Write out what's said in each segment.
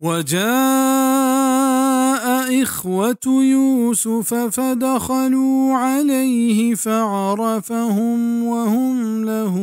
وجاء إخوة يوسف فدخلوا عليه فعرفهم وهم له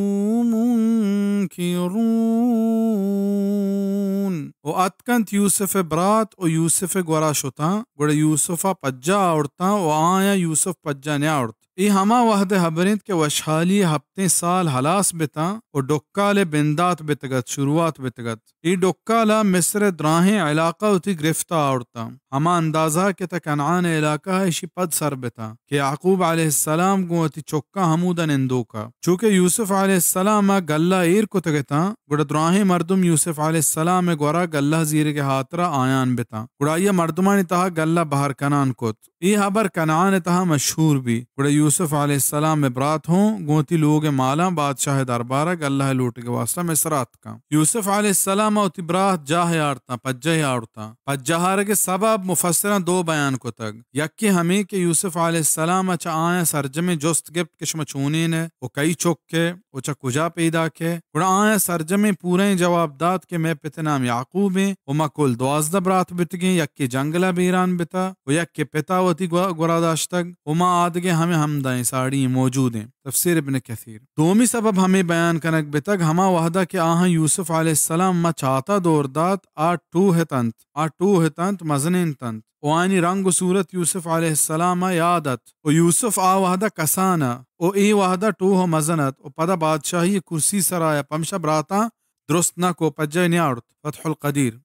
منكرون۔ و اتکنت یوسف ءِ برات و یوسف ءِ گورا شتاں، گڑا یوسف ءَ پجا آورتاں و آیاں یوسف پجا نیاورت۔ اے ہما وہد ءِ ہبر انت کہ وشحالی ءِ ہپتیں سال ہلاس بتاں و ڈکال ءِ بندات بتگ ات، شروعات بتگ ات۔ اے ڈکال ءَ مصر ءِ دراہیں علاقہ وتی گرفت ءَ آورتاں، ہما اندازہ کہ تہ کنعان ءِ علاقہ ءَ ایشی پد سر بتاں کہ یعقوب علیہ السلام گوں وتی چکاں ہمودا نندوک ءَ۔ چوکہ یوسف علیہ السلام ءَ گلہ ایر کتگ اتاں، گڑا دراہیں مردم یوسف علیہ السلام ءِ گورا گلہ زیرگ ءِ ہاترا آیان بتاں۔ گڑا آئی ءَ مردمانی تہا گلہ بہر کنان کت۔ اے ہبر کنعان ءِ تہا مشہور بی۔ گڑا یوسف علیہ السلام ءِ برات ہوں گوں وتی لوگ ءِ مالاں بادشاہ ءِ دربار ءَ گلہ ءِ لوٹگ ءِ واسطہ مصر ءَ اتکاں۔ یوسف علیہ السلام ءَ وتی برات جاہ ءَ آرتاں، پجہ ءَ آورتاں۔ پجہ آرگ ءِ سبب مفسراں دو بیان کتگ۔ یکے ہمے کہ یوسف علیہ السلام ءَ چہ آیاں سرجمیں جست گپت کہ شما چونین ئے و کئی چک ئے و چہ کجا پیداک ئے؟ گڑا آیاں سرجمیں پورئیں جواب دات کہ مئے پت ءِ نام یعقوب ایں و ما کل دوازدہ برات بتگیں، یکے جنگل ءَ بیران بتا و یکے پتا وتی گو-، گورا داشتگ و ما آدگہ ہمے ہمدا ایں، ساڑی ایں، موجود ایں۔ تفسیر ابن کثیر۔ دومی سبب ہمے بیان کنگ بتگ، ہما وہدا کہ آہاں یوسف علیہ السلام ما چاتا دور دات، آ ٹوہ اتنت، آ ٹوہ اتنت، مزنین اتنت۔ و آیانی رنگ و صورت یوسف علیہ السلام ءَ یاد ات۔ و یوسف آ وہدا کسان ءَ و اے وہدا ٹوہ و مزن ات و پدا بادشاہی کرسی سرا ءَ، پمشا براتاں درست نہ کو، پجہ ءَ نیاورت۔ فتح القدیر۔